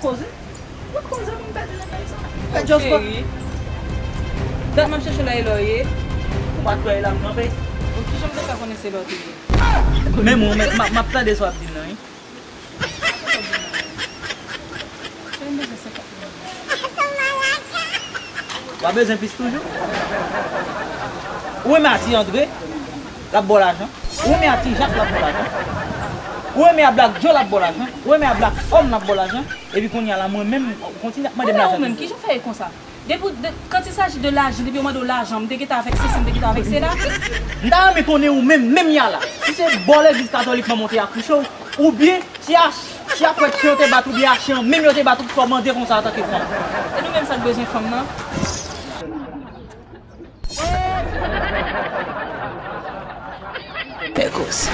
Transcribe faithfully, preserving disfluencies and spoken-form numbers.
Koze? Ou koze pou m pèdi nan peyi sa? Fè just pa. Cheri. Dat m ap chèche w la, e lè w ye? Ou pa t wè e la m kanpe? Bon, kijan m te fè konnen se lè w te ye? Menm ou menm, m ap, m ap tande sa w ap di m nan, wi. Cheri, m bezwen senkant mil. W ap bezwen plis toujou? Ou renmen a Ti Andre, l ap ba w lajan. Ou renmen a Ti Jak, l ap ba w lajan. Ou renmen a Black Joe, l ap ba w lajan. Ou renmen a Black Homme, l ap ba w lajan. Epi kounye a la, mwen menm, ou kontinye ap mande m lajan toujou. Ou menm, kijan w fè ye konsa? Depi w, de, quand il s'agit de lajan, depi yo mande w lajan, m te gentan avèk sesi, m te gentan avèk sela. M ta renmen konnen ou menm, menm ya la. Si se bò legliz katolik manman w te akouche w, oubyen si a, si a frè Chen te bat ou, oubyen a Chen an menm yo te bat ou, pou fè w mande konsa antanke fanm. E nou menm sa k bezwen fanm nan? Pè koze.